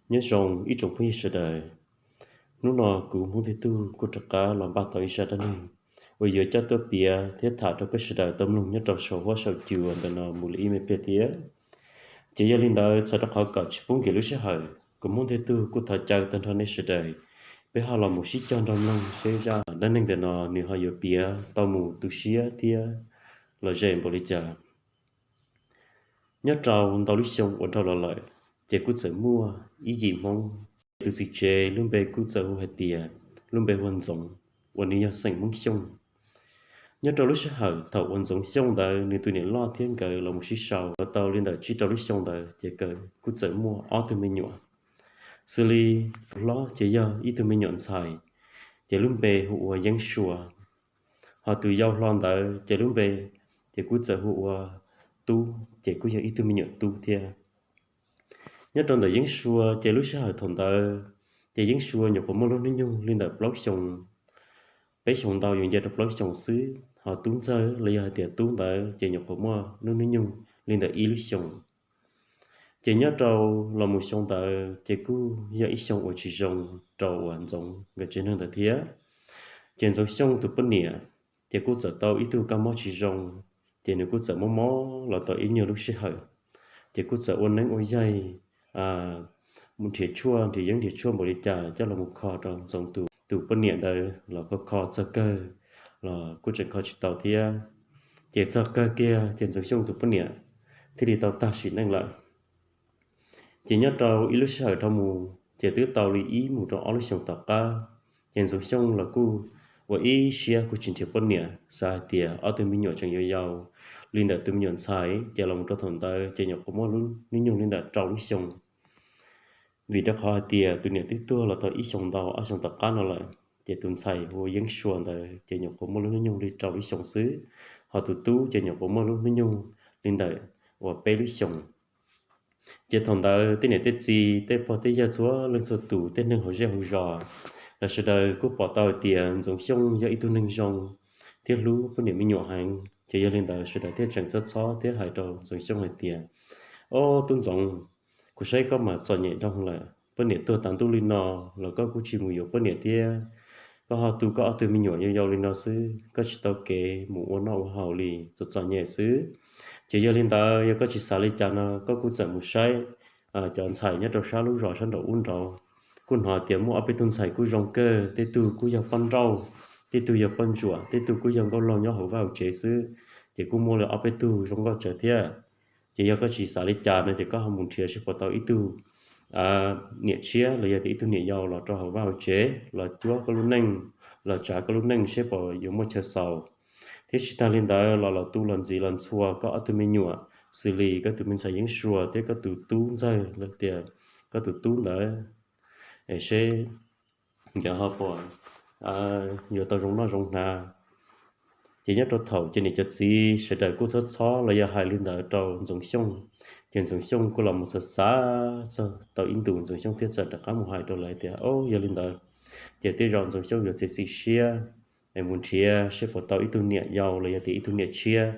Nyob zoo ib tsoom phooj ywg sawv daws. Hnub no kuv Hmoob Thiab Tug kuj rov qab los npaj tau ib zaj dab neeg uas yuav coj tuaj piav thiab tham rau peb sawv daws tau mloog nyob rau saum huab saum cua ntawm no mus li ib me pliag thiab. Ces yog li ntawd, txhawm rau qhov kom tsis pub nkim lub sij hawm, kuv Hmoob Thiab Tug kuj thov caw tag nrho nej sawv daws, peb ho los mus sib cog nrog mloog seb zaj dab neeg ntawm no nws ho yuav piav tau mus tu siab thiab lom zem npaum li cas. Nyob rau ntau lub xyoo uas dhau los lawm, ces kuj txawm muaj ib yim Hmoob, tus txiv tsev lub npe kuj txawm hu hais tias, lub npe hu ua Ntxoov, uas nws yog xeem Hmoob Xyooj. Nyob rau lub sij hawm thaum uas Ntxoov Xyooj ntawd nws tus niam loj thiab nkawd los mus sib sau tau li ntawm tsib rau lub xyoo ntawd, ces nkawd kuj txawm muaj ob tug me nyuam. Xws li tus hlob ces yog ib tug me nyuam ntxhais, ces lub npe hu ua Yeeb Sua. Ho tus yau hlo ntawd ces lub npe ces kuj txawm hu ua Tub, ces kuj yog ib tug me nyuam tub thiab. Nyob rau ntawm Yeeb Sua ces lub sij hawm thaum ntawd ces Yeeb Sua nyuam qhuav muaj lub hnub nyoog li ntawm plaub xyoos, peb xyoos ntau yuav nce rau plaub xyoos xwb. Ho Tub Ntxawg los yog hais tias Tub ntawd ces nyuam qhuav muaj lub hnub nyoog li ntawm ib lub xyoos. Ces nyob rau los mus xyoo ntawd ces kuj yog ib xyoo uas tsis zoo rau uas Ntxoov nkawd tsev neeg ntawd thiab. Ces Ntxoov Xyooj tus poj niam ces kuj txawm tau ib tug kab mob tsis zoo, ces nws kuj txawm mob mob los tau ib nyuag lub sij hawm, ces kuj txawm ua neeb ua yaig, mus nrhiav tshuaj nrhiav yeeb nrhiav tshuaj npaum li cas coj los mus kho rau Ntxoov tus poj niam ntawd los kho kho txog kawg los kuj tseem kho tsis tau thiab. Ces txog kawg kiag ces Ntxoov Xyooj tus poj niam thiaj li tau tag sim neej lawm. Ces nyob rau ib lub sij hawm dhau mus ces twb tau li ib mus rau ob lub xyoos tom qab, ces Ntxoov Xyooj los kuj ua ib siab kuj tsis nrhiav poj niam, xav hais tias ob tug me nyuam tseem yau yau, li ntawm tus me nyuam ntxhais ces los mus rau thaum ntawd ces nyuam qhuav muaj lub hnub nyoog li ntawm rau lub xyoos. Vim rau qhov hais tias tus niam twb tuag los tau ib xyoos ntau ob xyoos tom qab no lawm, ces tus ntxhais hu ua Yeeb Sua ntawd ces nyuam qhuav muaj lub hnub nyoog li rau lub xyoos xwb, ho tus tub ces nyuam qhuav muaj lub hnub nyoog li ntawm uas peb lub xyoos. Ces thaum ntawd tej niam tej txiv tej pog tej yawg txhua leej txhua tus tej neeg hauv zej hauv zos, lawv sawv daws kuj pom tau hais tias Ntxoov Xyooj yog ib tug neeg zoo thiab hlub poj niam me nyuam heev, ces yog li ntawd sawv daws thiaj tseem txhob txhob thiab hais rau Ntxoov Xyooj hais tias, Ob tub Ntxoov, kuv saib koj mas txom nyem dhau lawm, poj niam tuag tas ntuj li no los koj kuj tsis mus yuav poj niam thiab, koj ho tu koj ob tug me nyuam yau yau li no xwb, koj tsis tau kev mus ua noj ua haus li, txom txom nyem xwb. Ces yog li ntawd yog koj tsis xav li cas no koj kuj txawm mus saib cov ntxhais nyob rau sab lub zos sab nraum ub nraud. Kuj hnov tias muaj ob peb tug ntxhais kuj zoo kawg, tej tug kuj yog poj nrauj, tej tug yog poj ntsuam, tej tug kuj yog nkauj laug nyob hauv vaj hauv tsev xwb, ces kuj muaj li ob peb tug zoo nkauj tsawv thiab. Ces yog koj tsis xav li cas no ces koj ho mus nrhiav seb puas tau ib tug niam tshiab los yog tias ib tug niam yau los rau hauv vaj hauv tsev los cuab koj lub neej, los tsav koj lub neej seb puas yuav muaj chaw xaus. Thiab tsis tag li ntawd los los tu los ntxiv los ntxhua koj ob tug me nyuam, xws li koj tus me ntxhais Yeeb Sua thiab koj tus tub Ntxawg los tias koj tus tub ntawd, es seb nkawd ho puas yuav tau zoo noj zoo hnav. Ces nyob rau thaum cov niam cov txiv sawv daws kuj txhob txhob los yog hais li ntawd rau Ntxoov Xyooj, ces Ntxoov Xyooj kuj los mus xav xav txog tau ib ntus Ntxoov Xyooj thiaj txawm rov qab mus hais rau lawv tias, Au, yog li ntawd ces tej zaum Ntxoov Xyooj yuav txiav txim siab es mus nrhiav seb puas tau ib tug niam yau los yog tias ib tug niam tshiab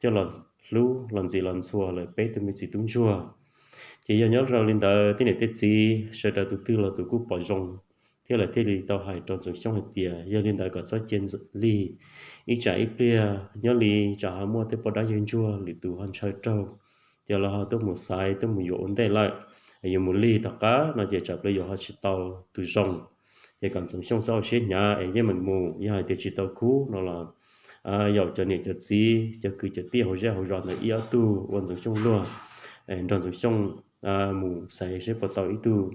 coj los hlub los ntxiv los ntxhua lawv peb tug me txiv tub ntsuag. Ces yog nyob rau li ntawd tej niam tej txiv sawv daws tus twg los tus kuj pom zoo, thiab lawv thiaj li tau hais rau Ntxoov Xyooj hais tias, Yog li ntawd kom txhob cia lig, ib tsam ib pliag nyob li tsam ho muaj tej poj dab yawg ntsuag lwm tus ho ntshaw raug, ces lawv ho tuaj mus xaiv tuaj mus yuav ua ntej lawm, yuav mus lig tom qab no ces tsam plaws yuav ho tsis tau tus zoo. Ces kom Ntxoov Xyooj txhob ua siab hnyav es yeej meem mus, yog hais tias tsis tau khub no los yaum cov niam cov txiv cov kwv cov tij hauv zej hauv zos ntawd ib ob tug ua Ntxoov Xyooj luag, nrog Ntxoov Xyooj mus xaiv seb puas tau ib tug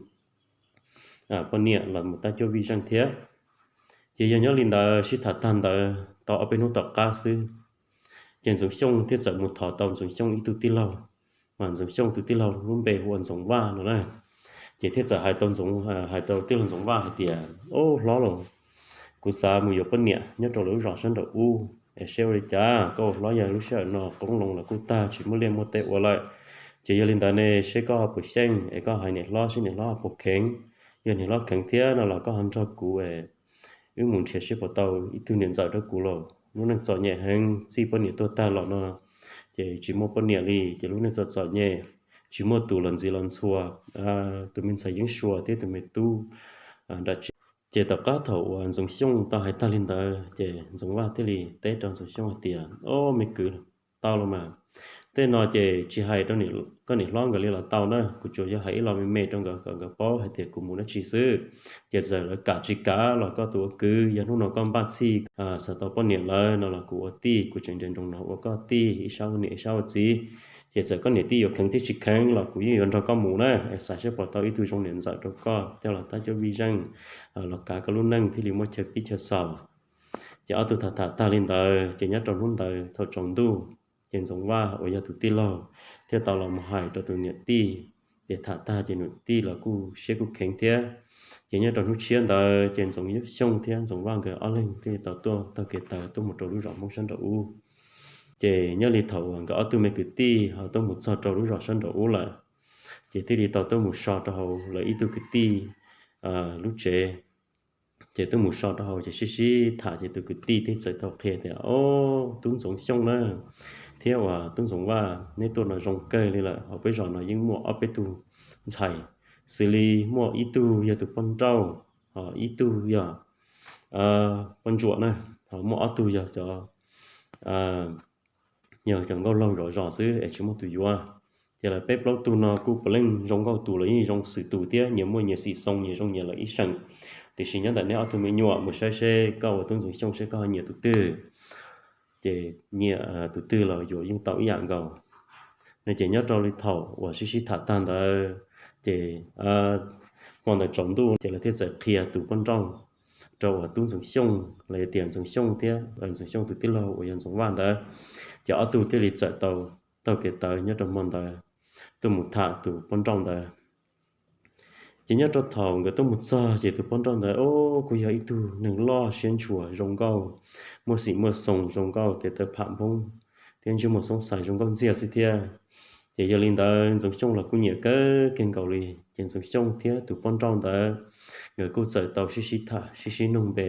poj niam los mus tab cuab vij zeej thiab. Ces yog nyob li ntawd sib tham tag ntawd tau ob peb hnub tom qab xwb, ces Ntxoov Xyooj thiaj txawm mus thov tau Ntxoov Xyooj ib tug tij laug, mas Ntxoov Xyooj tus tij laug lub npe hu ua Ntxoov Vaj no na. Ces thiaj txawm hais tau Ntxoov, hais rau tij laug Ntxoov Vaj hais tias, Au hlob lauj, kuv xav mus yuav poj niam nyob rau lawv lub zos sab nraum ub, es seb ua li cas koj ua hlob yawg lub sij hawm no qoob loo los kuj tag tsis muaj liaj muaj teb ua lawm. Ces yog li ntawd ne seb koj puas xyeej es koj hais niam hlob seb niam hlob puas kheev. Yog niam hlob kheev thiab no los koj ho nrog kuv es wb mus nrhiav seb puas tau ib tug niam ntxawm rau kuv lauj. Lub neej txom nyem heev, txij poj niam tuag tag los no ces tsis muaj poj niam li, ces lub neej txom txom nyem. tsis muaj tus los ntxiv los ntxhua tus me ntxhais Yeeb Sua thiab tus me tub nram tsev. Ces tom qab thaum uas Ntxoov Xyooj tau hais tag li ntawd ces Ntxoov Vaj thiaj li teb rau Ntxoov Xyooj hais tias, Ob, me kwv, tau los mas, tej no ces tsis hais rau koj niam hlob nkawd li los tau na, kuv tsuas yog hais ib lo me me rau nkawd kom nkawd paub hais tias kuv mus dab tsi xwb. Ces txawm lawv kam tsis kam los koj tus ua kwv, yog hnub no koj npaj txhij xav tau poj niam lawm no los kuv ua tij, kuv tseem nres nroos no ua koj tij, ib sab ua niam ib sab ua txiv. Ces txawm koj niam tij yuav kheev thiab tsis kheev los kuv yeej yuav nrog koj mus na, es xav seb puas tau ib tug zoo niam ntxawm rau koj coj los tab cuab vij zeej, los kav koj lub neej thiaj li muaj chaw pib chaw xaus. Ces ob tug tham tham tag li ntawd ces nyob rau hnub ntawd thaum tsaus ntuj, ces Ntxoov Vaj uas yog tus tij laug thiaj tau los mus hais rau tus niam tij. Ces tham tag ces niam tij los kuj siab kuj kheev thiab. Ces nyob rau hnub tshiab ntawd ces Ntxoov Xyooj thiab Ntxoov Vaj nkawd ob leeg thiaj li tau tuaj taug kev taws tuaj mus rau lub zos Hmoob sab nraum ub. Ces nyob li thaum uas nkawd ob tug me kwv tij ho tuaj mus txog rau lub zos sab nraum ub lawm, ces thiaj li tau tuaj mus so rau hauv lawv ib tug kwv tij lub tsev. Ces tuaj mus so rau hauv ces sib sib tham ces tus kwv tij thiaj txawm tau qhia tias, Ob, tub Ntxoov Xyooj na, thiab uas tub Ntxoov Vaj, neb tuaj no zoo kawg li lawm. Hauv peb zos no yeej muaj ob peb tug ntxhais, xws li muaj ib tug yog tus poj nrauj, ho ib tug yog poj ntsuam na, ho muaj ob tug yog cov yog cov nkauj laug zov zos xwb es tsis muaj tus yuav. Ces lawv peb plaub tug no kuj puav leej zoo nkauj tus los yeej zoo xwm tus thiab nyias muaj nyias xim xoo, nyias zoo nyias lawm ib seem. Tiam sis nyob ntawm neb ob tug me nyuam mus saib seb koj uas tub Ntxoov Xyooj seb koj ho nyiam tus twg. Ces nyiam tus twg los yuav yeej tau ib yam nkaus. No ces nyob rau li thaum uas sib sib tham tag ntawd, ces hmo ntawd tsaus ntuj ces lawv thiaj txawm qhia tus poj nrauj rau uas tub Ntxoov Xyooj los yog tias Ntxoov Xyooj thiab Ntxoov Xyooj tus tij laug uas yog Ntxoov Vaj ntawd. Ces ob tug thiaj li txawm tau taug kev tawv nyob rau hmo ntawd tuaj mus tham tus poj nrauj ntawd. Ces nyob rau thaum nkawd tuaj mus txog ces tus poj nrauj ntawd, o, kuj yog ib tug neeg loj siab ntshua zoo nkauj, muaj xim muaj xoo zoo nkauj, tes taw pham nphoob thiab ntsej muag xoob xais zoo nkauj ntxiag xwb thiab. Ces yog li ntawd Ntxoov Xyooj los kuj nyiam kawg kiag nkaus li. Ces Ntxoov Xyooj thiab tus poj nrauj ntawd nkawd kuj txawm tau sib sib tham sib sib noog npe.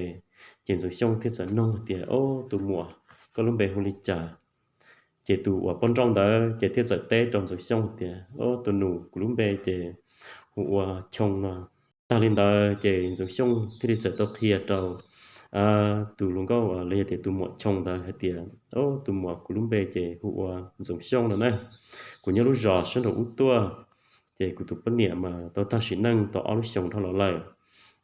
Ces Ntxoov Xyooj thiaj txawm noog tias, O, tus muam, koj lub npe hu li cas? Ces tus uas poj nrauj ntawd ces thiaj txawm teb rau Ntxoov Xyooj tias, O, tus nus, kuv lub npe ces hu ua Choo no. Tag li ntawd ces Ntxoov Xyooj thiaj li txawm tau qhia rau tus hluas nkauj los yog tias tus muam Choo ntawd hais tias, O, tus muam, kuv lub npe ces hu ua Ntxoov Xyooj no na. Kuv nyob lub zos sab nraum ub tuaj, ces kuv tus poj niam mas tau tag sim neej tau ob lub xyoos dhau los lawm.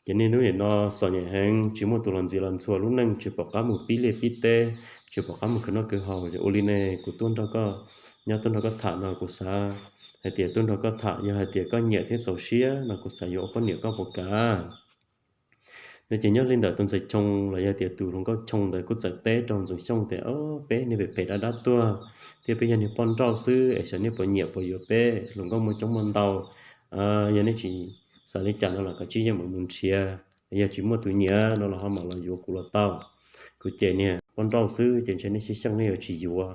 Ces niaj hnub nim no txom nyem heev, tsis muaj tus los ntxiv los ntxhua lub neej, tsis pom qab mus pib liaj pib teb, tsis pom qab mus khwv noj khwv haus. Ua li ne, kuv tuaj nrog koj nyob tuaj nrog koj tham no kuv xav hais tias tuaj nrog koj tham, yog hais tias koj nyiam thiab txaus siab no kuv xav yuav ua poj niam koj puas kam? No ces nyob li ntawm tus ntxhais Choo los yog tias tus hluas nkauj Choo ntawd kuj txawm teb rau Ntxoov Xyooj tias, O, peb niag phem phem dab dab tuag thiab peb yog niag poj nrauj xwb es xyov nej puas nyiam puas yuav peb hluas nkauj muaj coob muaj ntau. Yog nej tsis xav li cas no los kav tsij yeej mam mus nrhiav, yog tsis muaj tus nyiam no los ho mam los yuav kuv los tau. Kuv ces niag poj nrauj xwb ces ntshe nej sib xyeej nej yuav tsis yuav.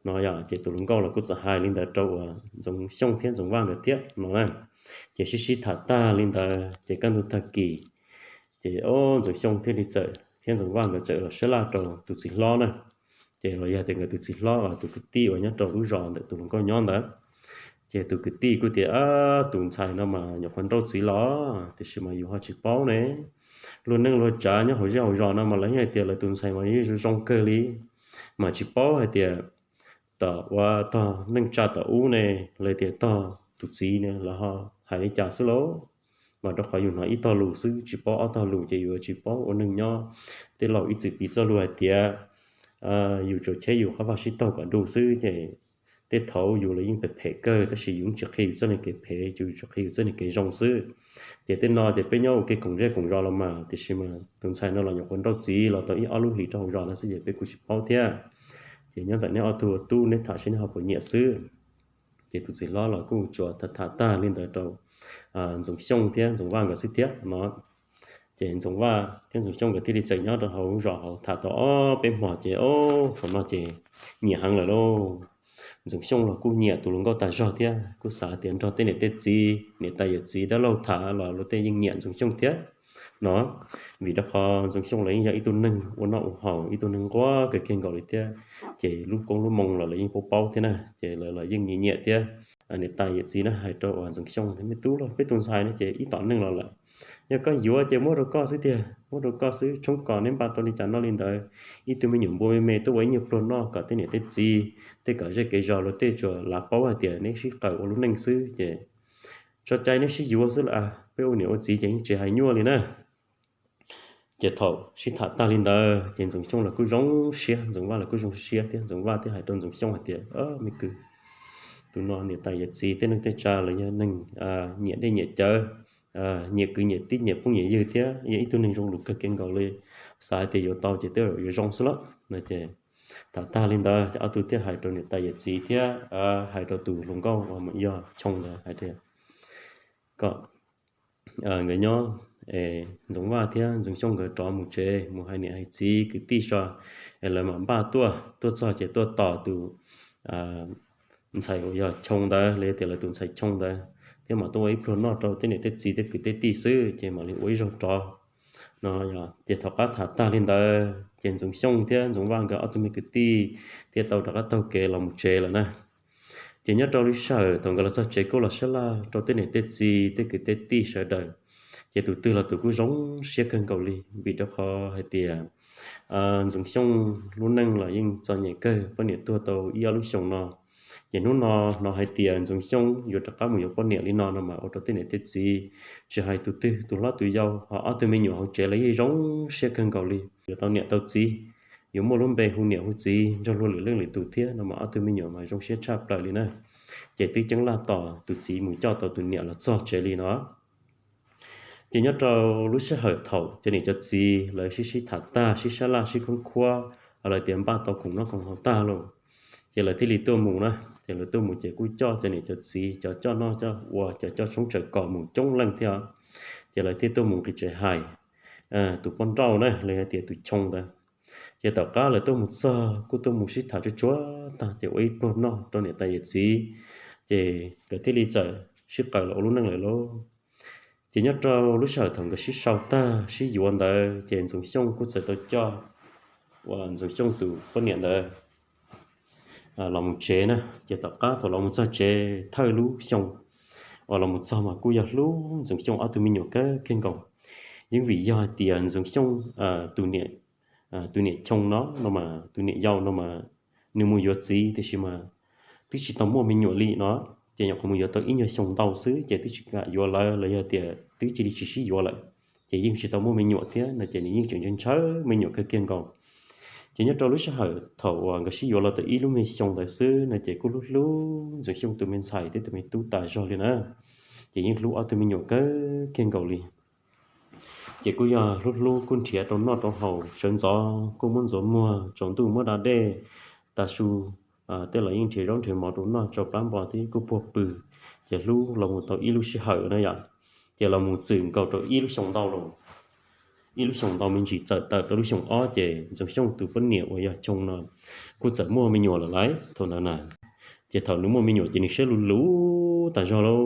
No yog ces tus hluas nkauj los kuj txawm hais li ntawd rau uas Ntxoov Xyooj thiab Ntxoov Vaj nkawd thiab no na. Ces sib sib tham tag li ntawd ces kaj ntug tag kis ces o Ntxoov Xyooj thiaj li txawm thiab Ntxoov Vaj nkawd txawm los sab laj rau tus txiv hlob na. Ces los yog tias nkawd tus txiv hlob los tus kwv tij uas nyob rau lub zos ntawm tus hluas nkauj nyob ntawd. Ces tus kwv tij kuj tias, Tus ntxhais no mas nyuam qhuav nrauj txiv los tiam sis mas yus ho tsis paub ne. Luag neej luag tsav nyob hauv zej hauv zos no mas lawv yeej hais tias lawv tus ntxhais mas yeej zoo zoo kawg li, mas tsis paub hais tias tom ua tog neej tsa tom ub ne, lawv tias tog tus txiv ne los ho hais li cas xwb lauj. Mas rau qhov yus hnov ib tog lus xwb tsis paub ob tog lus ces yus tsis paub ua neeg nyob. Tej laus ib txwm piv txoj lus hais tias yus tsuas cheb yus qab vaj sib taug kom du xwb ces tej thaum yus los yeej phem phem kawg tab sis yus tsis qhia yus txoj niag kev phem, yus tsuas qhia yus txoj niag kev zoo xwb. Ces tej no ces peb nyob ua ke koom zej koom zos los mas, tiam sis mas tus ntxhais no los nyuam qhuav nrauj txiv los tau ib ob lub hlis rau hauv zos no xwb ces peb kuj tsis paub thiab. Ces nyob ntawm neb ob tug tub neb tham seb neb ho puas nyiam xwb. Ces tus txiv hlob los kuj tsuas tham tham tag li ntawd rau Ntxoov Xyooj thiab Ntxoov Vaj nkawd xwb thiab no. Ces Ntxoov Vaj thiab Ntxoov Xyooj nkawd thiaj li txawm nyob rau hauv zos hauv tham tau ob peb hmos ces o, thaum no ces nyiam heev lawm lauj. Ntxoov Xyooj los kuj nyiam tus hluas nkauj tas zog thiab kuj xav tias nrog tej niam tej txiv, niam tais yawm txiv dab laug tham los luag tej yeej nyiam Ntxoov Xyooj thiab no. Vim rau qhov Ntxoov Xyooj los yeej yog ib tug neeg ua noj ua haus, ib tug neeg nquag kawg kiag nkaus li thiab. Ces lub koob lub moo los lawv yeej paub paub thiab na, ces lawv los yeej nyiam nyiam thiab. niam tais yawm txiv na hais rau uas Ntxoov Xyooj tias, Me tub lauj, peb tus ntxhais no ces ib tom neeg los lawm, yog koj yuav ces muab rau koj xwb tiag, muab rau koj xwb, tshoob kos neb npaj tau li cas noj li ntawd. Ib tug me nyuam npua me me tuaj ua ib nyuag pluag noj kom tej niam tej txiv, tej kom zej kev zos luag tej tsuas lav paub hais tias neb sib qawm ua lub neej xwb ces tso cai neb sib yuav xwb las, peb ua niam ua txiv ces yeej tsis hais nyuaj li na. Ces thaum sib tham tag li ntawd ces Ntxoov Xyooj los kuj zoo siab, Ntxoov Vaj los kuj zoo siab thiab. Ntxoov Vaj thiaj hais rau Ntxoov Xyooj hais tias, Me kwv, tus no niam tais yawm txiv tej neej tej tsa los yog neeg nyiam dej nyiam cawv, nyiam kwv nyiam tij nyiam phooj nyiam ywg thiab yog ib tug neeg zoo lus kawg kiag nkaus li. Xav hais tias yuav tau ces twb yuav zoo xwb lauj no ces tham tag li ntawd ces ob tug thiaj hais rau niam tais yawm txiv thiab hais rau tus hluas nkauj uas yog Choo ntawd hais tias kom nkawd nyob, Ntxoov Vaj thiab Ntxoov Xyooj nkawd rov mus tsev mus hais niam hais txiv kwv tij so, es lawv mam npaj tuaj, tuaj txog ces tuaj tos tus ntxhais uas yog Choo ntawd los yog tias lawv tus ntxhais Choo ntawd thiab mam tuaj ua ib pluag noj rau tej niam tej txiv tej kwv tej tij xwb ces mam li ua ib zaug rov no. Ces thaum qab tham tag li ntawd ces Ntxoov Xyooj thiab Ntxoov Vaj nkawd ob tug me kwv tij thiaj tau rov qab taug kev los mus tsev lawm na. Ces nyob rau lub sij hawm thaum nkawd los txog tsev kuj los sab laj rau tej niam tej txiv tej kwv tej tij sawv daws, ces tus twg los tus kuj zoo siab kawg nkaus li vim rau qhov hais tias Ntxoov Xyooj lub neej los yeej txom nyem kawg, poj niam tuag tau ib ob lub xyoos no. Ces hnub no hnov hais tias Ntxoov Xyooj yuav rov qab mus yuav poj niam li no no mas ua rau tej niam tej txiv, tsis hais tus twg tus hlob tus yau ho ob tug me nyuam hauv tsev los yeej zoo siab kawg nkaus li, yuav tau niam tau txiv, yuav muaj lub npe hu niam hu txiv nrog luag lwm leej lwm tus thiab no mas ob tug me nyuam mas zoo siab tshaj plaws li na. Ces twb ceeb laj tos tus txiv mus coj tau tus niam los txog tsev li no. Ces nyob rau lub sij hawm thaum cov niam cov txiv lawv sib sib tham tag sib sab laj sib khoob khuab, lawv tias npaj tau khoom noj khoom haus tag lauj, ces lawv thiaj li tuaj mus na. Ces lawv tuaj mus ces kuj coj cov niam cov txiv, cov coj noj coj ua, cov coj tshoob tsawm kos mus coob leej thiab. Ces lawv thiaj tuaj mus nqis tsev hais tus poj nrauj na los yog tias tus Choo ntawd. Ces tom qab lawv tuaj mus txog kuj tuaj mus sib tham tsuag tsuag tag ces ua ib pluag noj rau niam tais yawm txiv, ces nkawd thiaj li txawm sib qawm los ua lub neej lawm lauj. Ces nyob rau lub sij hawm thaum nkawd sib sau tag sib yuav ntawd ces Ntxoov Xyooj kuj txawm tau coj uas Ntxoov Xyooj tus poj niam ntawd los mus tsev na. Ces tom qab thaum los mus txog tsev thawj lub xyoo uas los mus txog mas kuj yog hlub Ntxoov Xyooj ob tug me nyuam kawg kiag nkaus. Yeej vim yog hais tias Ntxoov Xyooj tus niam Choo no no mas tus niam yau no mas nws mus yuav txiv tiam sis mas twb tsis tau muaj me nyuam li no, ces nyuam qhuav mus yuav tau ib nyuag xyoo ntau xwb ces twb tsis kam yuav lawv los yog tias twb cia li tsis sib yuav lawm, ces yeej tsis tau muaj me nyuam thiab no ces nws yeej tseem ntshaw me nyuam kawg kiag nkaus. Ces nyob rau lub sij hawm thaum uas nkawd sib yuav los tau ib lub me xyoo ntawd xwb no ces kuj hlub hlub Ntxoov Xyooj tus me ntxhais thiab tus me tub tas zog li na, ces yeej hlub ob tug me nyuam kawg kiag nkaus li. Ces kuj yog hlub hlub kuj nrhiav rau noj rau haus, sawv ntxov kuj muab ntxuav muag, tsaus ntuj muab da dej, tav su tej los yeej nrhiav zaub nrhiav mov rau noj tsau plab npo thiab kuj puag pw. Ces hlub los mus tau ib lub sij hawm na yom, ces los mus txwm nkaus rau ib lub xyoo ntau los, ib lub xyoo ntau me ntsis txawm tawm rau lub xyoo ob ces Ntxoov Xyooj tus poj niam uas yog Choo no kuj txawm muaj me nyuam lawm lauj thaum ntawd na. Ces thaum nws muaj me nyuam ces nws siab luv luv tas zog lauj,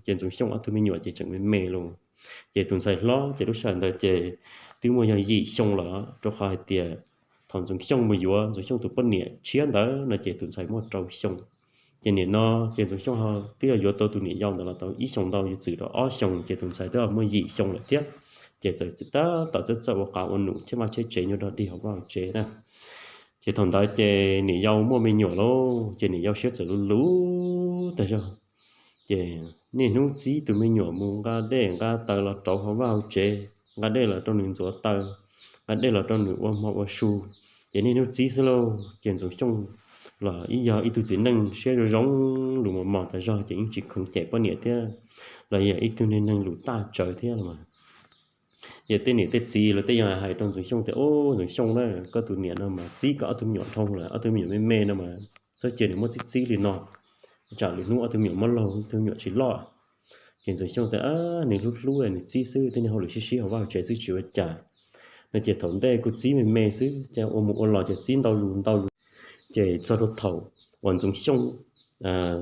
ces Ntxoov Xyooj ob tug me nyuam ces tseem me me lauj. Ces tus ntxhais hlob ces lub sij hawm ntawd ces twb muaj yog yim xyoo lawm, rau qhov hais tias thaum Ntxoov Xyooj mus yuav Ntxoov Xyooj tus poj niam tshiab ntawd no ces tus ntxhais muaj rau xyoo. Ces nim no ces Ntxoov Xyooj twb yog yuav tau tus niam yau ntawd los tau ib xyoos ntau yuav txwm rau ob xyoos ces tus ntxhais twb muaj yim xyoo lawm thiab. Ces txawm tab tom txawj txawj ua qav ua num cheb vaj cheb tsev nyuag dog dig hauv vaj hauv tsev na. Ces thaum ntawd ces niam yau muaj me nyuam lauj, ces niam yau siab txawm luv luv tas zog. Ces niaj hnub txib tus me nyuam mus nqa dej nqa taws los rauv hauv vaj hauv tsev, nqa dej los rau nws ntxuav taws, nqa dej los rau nws ua hmo ua su. Ces niaj hnub txib xwb lauj, ces Ntxoov Xyooj los ib yog ib tug txiv neej siab zoo zoo, lus mos mos tas zog ces yeej tsis khoov cem poj niam thiab, los yog ib tug neeg lus taj tsawv thiab los mas. Ces tej niam tej txiv los tej yog hais rau Ntxoov Xyooj tias, Ub, Ntxoov Xyooj na, koj tus niam no mas txib koj ob tug me nyuam dhau lawm, ob tug me nyuam me me no mas txhob cia nws muab txib txib li no, tsam lwm hnub ob tug me nyuam mob laug, ob tug me nyuam tsis loj. Ces Ntxoov Xyooj tias, Nws hlub hlub nws txib xwb, tej niag hauj lwm sib sib hauv vaj hauv tsev xwb tsis ua cas no. Ces thaum ntej kuj txib me me xwb, ces ua mus ua los ces txib ntau zus ntau zus. Ces txog rau thaum uas Ntxoov Xyooj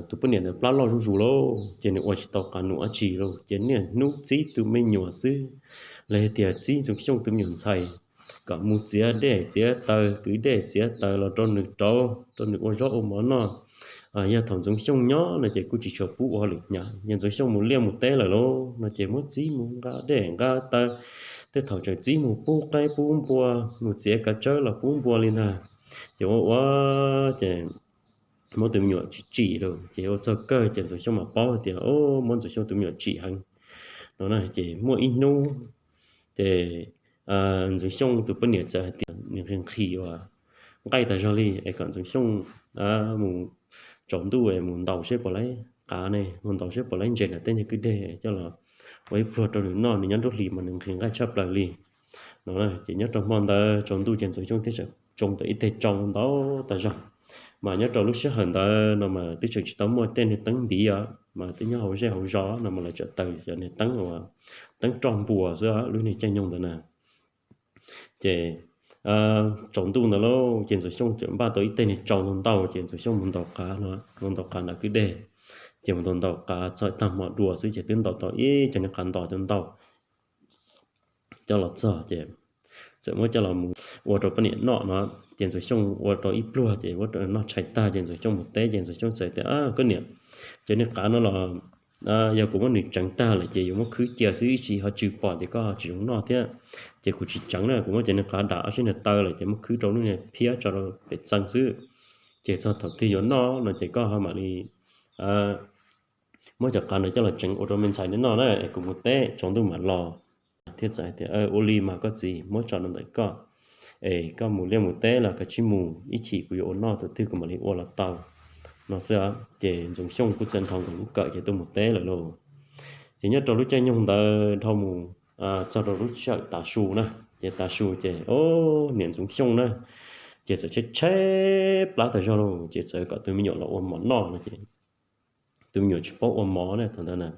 tus poj niam ntawd plab loj zuj zus lauj, ces nws ua tsis tau qav num dab tsi lauj, ces niaj hnub txib tus me nyuam xwb, los yog tias txib Ntxoov Xyooj tus me nyuam ntxhais kom mus txiav dej txiav taws, kwv dej txiav taws los rau nws rauv, rau nws ua zaub ua mov noj, Yog thaum Ntxoov Xyooj nyob no ces kuj tsis tshua pub ua hauj lwm hnyav, yog Ntxoov Xyooj mus liaj mus teb lawm lauj no ces muab txib mus nqa dej nqa taw, tej thaum tseem txib mus pub qaib pub npua, mus txiav kav tsawb los pub npua li ntag. Ces ua ua ces muab tus me nyuam tsim tsim lawm ces ua txog kawg ces Ntxoov Xyooj mam paub hais tias muab Ntxoov Xyooj tus me nyuam tsim heev no na. Ces muaj ib hnub ces Ntxoov Xyooj tus poj niam txawm hais tias nws nqhis nqhis uas nqaij tas zog li es kom Ntxoov Xyooj mus tsaus ntuj es mus ntaus seb puas laib qav ne, mus ntaus seb puas laib ntses nram tej nyuag kwj deg coj los ua ib pluag rau nws noj, nws nyob nruab hlis mas nws nqhis nqaij tshaj plaws li no. Ces nyob rau hmo ntawd tsaus ntuj ces Ntxoov Xyooj thiaj tsoo tau ib teg tsau ntau tas zog. Mas nyob rau lub sij hawm ntawd no mas twb tseem tsis tau muaj tej niag teeb npiv os, mas twb nyob hauv zej hauv zos no mas lawv tseem taws cov niag teeb uas teeb roj npua xwb lub niag caij nyoog ntawd na. Ces tsaus ntuj ntawd lauj ces Ntxoov Xyooj txawm npaj tau ib teg niag tsau ntau ntau ces Ntxoov Xyooj mus ntaus qav no, mus ntaus qav nram kwj deg. Ces mus ntaus ntaus qav txog tag hmo dua xwb ces twb ntaus tau ib co niag qav ntos cov ntau coj los txog ces txawm muab coj los mus ua rau poj niam noj no. Ces Ntxoov Xyooj ua rau ib pluag ces ua rau noj tshais tag ces Ntxoov Xyooj mus teb ces Ntxoov Xyooj txawm tias, Koj niam, cov niag qav no los yog kuv muab nws tseev tag lawm ces yuav muab khwb cia xwb, ib tsam ho tsw pom ces koj tsis zoo noj thiab. Ces kuv tsis tseev na, kuv muab cov niag qav dam ob sab niag taw lawm ces muab khwb rau lub niag phiab tso rau pem txee xwb. Ces txog thaum twg yuav noj no ces koj ho mam li muab cov qav ntawd coj los tseev ua rau me ntxhais neb noj na, es kuv mus teb tsaus ntuj mam los. Thiaj txawm hais tias, Ua li mas koj txiv, muab tso rau ntawm koj, es koj mus liaj mus teb los koj cia li mus, ib chim kuv yuav ua noj thaum twg kuv mam li ua los tau no xwb. Ces Ntxoov Xyooj kuj txawm nthos nkaus lub kawm ces tuaj mus teb lawm lauj. Ces nyob rau lub caij nyoog ntawd dhau mus txog rau lub sij hawm tav su na, ces tav su ces o, niam Ntxoov Xyooj na, ces txawm tshaib tshaib plab tas zog lauj, ces txawm kom tus me nyuam los ua mov noj no ces tus me nyuam tsis paub ua mov na thaum ntawd na.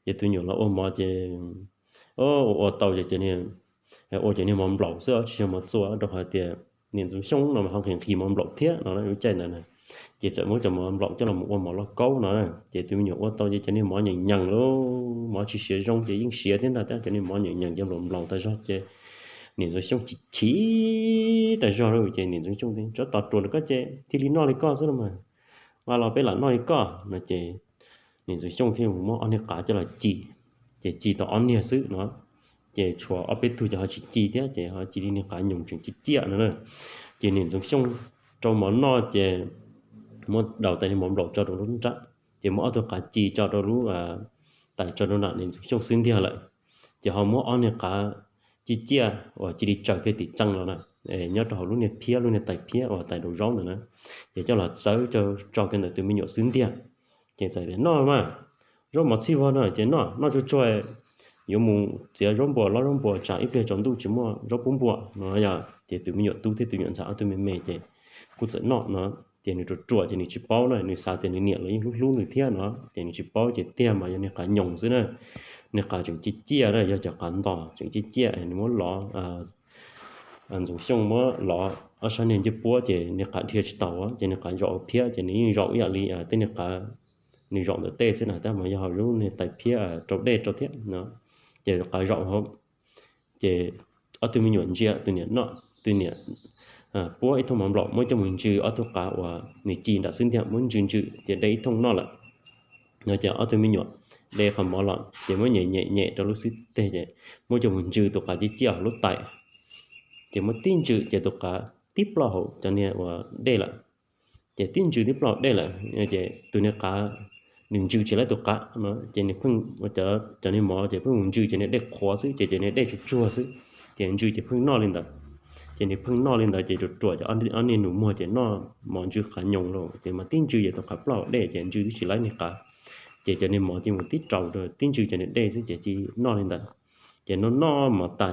Ces tus me nyuam los ua mov ces ua ua tau ces ua cov niag mov nplaum xwb tsis yog mov txua, rau qhov tias niam Ntxoov Xyooj no mas ho nqhis nqhis mov nplaum thiab no lub caij ntawd na. Ces txawm muab cov mov nplaum coj los ua mov lauj kaub no na, ces tus me nyuam ua tau ces cov niag mov nyeem nyees lauj, mov tsis siav zoo ces yeej siav thiab ntag, tab cov niag mov nyeem nyees cov nplaum nplaum tas zog ces niam Ntxoov Xyooj chim chim tas zog lauj, ces niam Ntxoov Xyooj tias, Tsov tom ruam rau koj ces thiaj li noj li koj xwb los mas, nqa los peb lam noj li koj no. Ces niam Ntxoov Xyooj thiaj muab ob niag qav coj los ci, ces ci tau ob niag xwb no, ces tshuav ob peb tug ces ho tsis ci thiab, ces ho cia li niag qav nyoos tseem ciaj ciaj no na. Ces niam Ntxoov Xyooj rau mov noj ces muab daus tais niag mov nplaum tso rau lub nrab, ces muab ob tug qav ci tso rau lub tais tso rau nram niam Ntxoov Xyooj xwb ntiag lawm. Ces ho muab ob niag qav ciaj ciaj uas cia li tsaws kiag tim txee los na, nyob rau hauv lub niag phiab, lub niag tais phiab uas tais daus zaub ntawd na, ces coj los txawb tso kiag ntawm tus me nyuam xwb ntiag. Ces txawm tias, Noj mas, zaub mov txhij vog no ces noj, noj tsuag tsuag yuav mus txiav zaub npua, lov zaub npua tsam ib pliag tsaus ntuj tsis muaj zaub pub npua no yog. Ces tus me nyuam tub thiab tus me nyuam ntxhais ob tug me me ces kuj txawm noj no. Ces nws ruam ruam ces nws tsis paub na, nws xav tias nws niam los yeej hlub hlub nws thiab no, ces nws tsis paub ces tiag mas yog niag qav nyoos xwb na. Niag qav tseem ciaj ciaj na, yog cov qav ntos tseem ciaj ciaj, nws muab lov, Ntxoov Xyooj muab lov ob sab niag ncej puab ces niag qav dhia tsis tau, ces niag qav zaum hauv phiab ces nws yeej zaum ib yam li tej niag qav nws zaum ntawm tej xwb na, tab mas yog hauv lub niag tais phiab rau dej rau thiab no. Ces qav zaum hauv, ces ob tug me nyuam ntsia tus niam noj, tus niam puab ib thooj mov nplaum muab coj mus ntsws ob tug qav uas nws ci nram xwb ntiag, muab ntsws ntsws ces de ib thooj noj lawm. No ces ob tug me nyuam de qhov mov los ces muab nyem nyem nyem rau lub xwb teg ces muab coj mus ntsws tus qav ciaj ciaj hauv lub tais. Ces muab tib ntsws ces tus qav tib ploj hauv cov niag uas dej lawm. Ces tib ntsws tib ploj dej lawm, ces tus niag qav, nws ntsws tsis laib tus qav no ces nws pheej, cov niag mov ces pheej mus ntsws cov niag dej qhuav xwb ces cov niag dej tsuag tsuag xwb, ces ntsws ces pheej noj li ntawd. Ces nws pheej noj li ntawd ces ruam ruam ces ob niag nus muag ces noj mov ntsws qav nyoos lauj, ces mas tib ntsws ces tus qav ploj hauv dej ces ntsws twb tsis laib niag qav. Ces cov niag mov ces mus tib raus rau tib ntsws cov niag dej xwb ces cia noj li ntawd. Ces noj noj mov tas